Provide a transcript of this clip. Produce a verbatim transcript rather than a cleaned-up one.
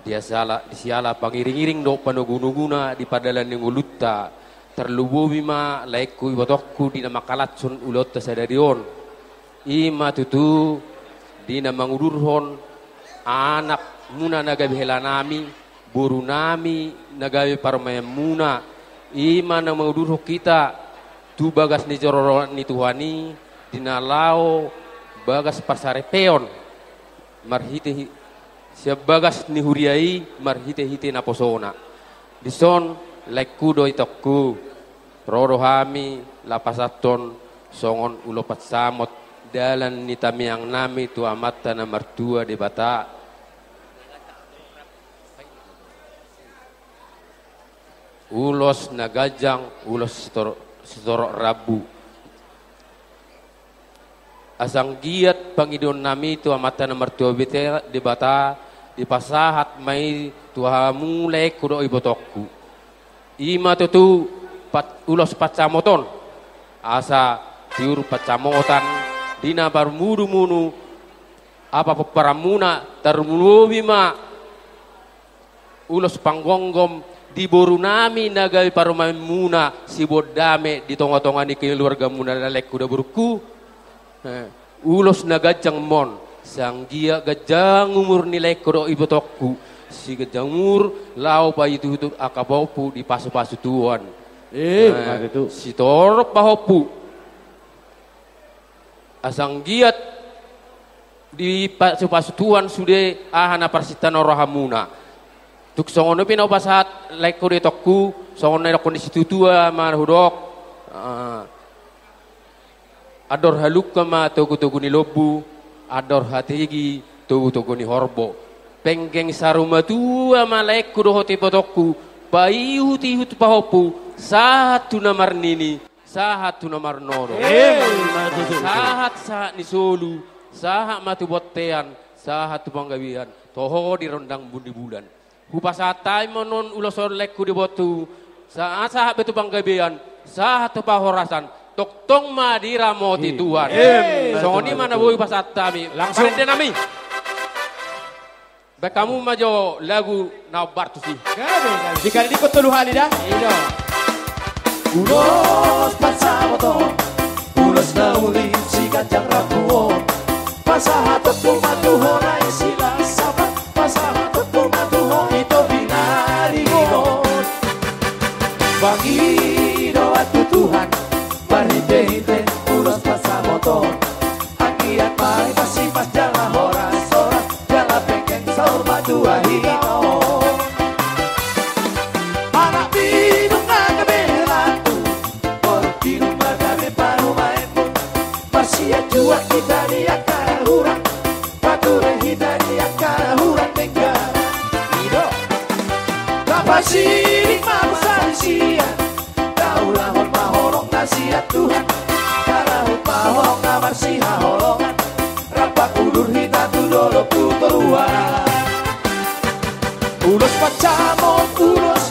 Di siala, di siala pangiring-iring dohot panogu-noguna di pardalan ni ngolunta, tarlumobi ma laengku ibotongku di na mangkalashon ulaonta sadari on. I ma tutu di na mangudurhon anakmuna na gabe helanami, borunami na gabe parumaenmuna, i ma na mangudurhon hita tu bagas ni joro ni Tuhan i, di na laho bagas parsaripeon marhite hi-, sian bagas ni huria i marhite-hite naposona. Dison, laengku dohot itongku, ro do hami laho pasahathon songon ulos pansamot dalan ni tamiangnami tu Amanta na martua Debata. Ulos na ganjang, ulos sitor-, sitorop rambu. Asa anggiat pangidoannami tu Amanta na martua Debata, dipasahat ma i tu hamu laengku dohot ibotongku. I ma tutu pat-, ulos pansamoton, asa tiur pansamotan di na parmudu-mudu, apa pomparanmuna, tarlumobi ma ulos panggomgom di borunami na gabe parumaenmuna, siboan dame di tonga-tonga ni keluargamuna, laengku dohot borungku. Eh, ulos na ganjang ma on, asa anggiat ganjang umur ni laengku dohot ibotongku, siganjang umur laho paihut-ihut angka pahompu, dipasu-pasu Tuhan. Eh, eh, ma tutu. Sitorop pahompu. Asa anggiat dipasu-pasu Tuhan sude aha na parsinta ni rohamuna. Tung songon on pe na hupasahat laengku dohot itongku, songon na nidok ni situatua ma hudok. Ah. Andor halungka ma togu-togu ni lombu, andor hatigi togu-togu ni horbo. Penggeng saur matua ma laengku dohot ibotongku, paihut-ihut pahompu, sahat tu na marnini, sahat tu na marnono. Eh, ma tutu. Sahat-sahat ni solu, sahat ma tu bontean, sahat tu panggabean, toho di rondang ni bulan. Hupasahat hami ma on ulos on laengku dohot ibotongku, sa-, sahat be tu panggabean, sahat tu parhorasan, tongtong ma diramoti Tuhan. Eh, songon i ma na boi hupasahat hami. Langsung. Parendenami. Baen hamu ma jo lagu na hombar tusi. Gabe, gabe. Dikali dikot tolu hali da. Iya. Ulos pansamoton, ulos na uli siganjang rambu on. Pasahatonku ma tu ho na i silas sabat, pasahatonku ma tu ho ito pinaringot. Pangidoan tu Tuhan, marhite-hite ulos pansamoton. Anggiat ma i masipas jala horas-horas, jala penggeng saur matua hita on. Anak ni inong na gabe helanmu, boru ni inong na gabe parumaenmu. Marsianjuan hita di angka na hurang, pature hita di angka na hurang denggan. I do. Tapasiling ma parsalisian, taulahon ma holong na sian Tuhan, taulahon ma holong na marsihaholongan, rap manghuhut hita tu dolok tu toruan. Ulos pansamot, ulos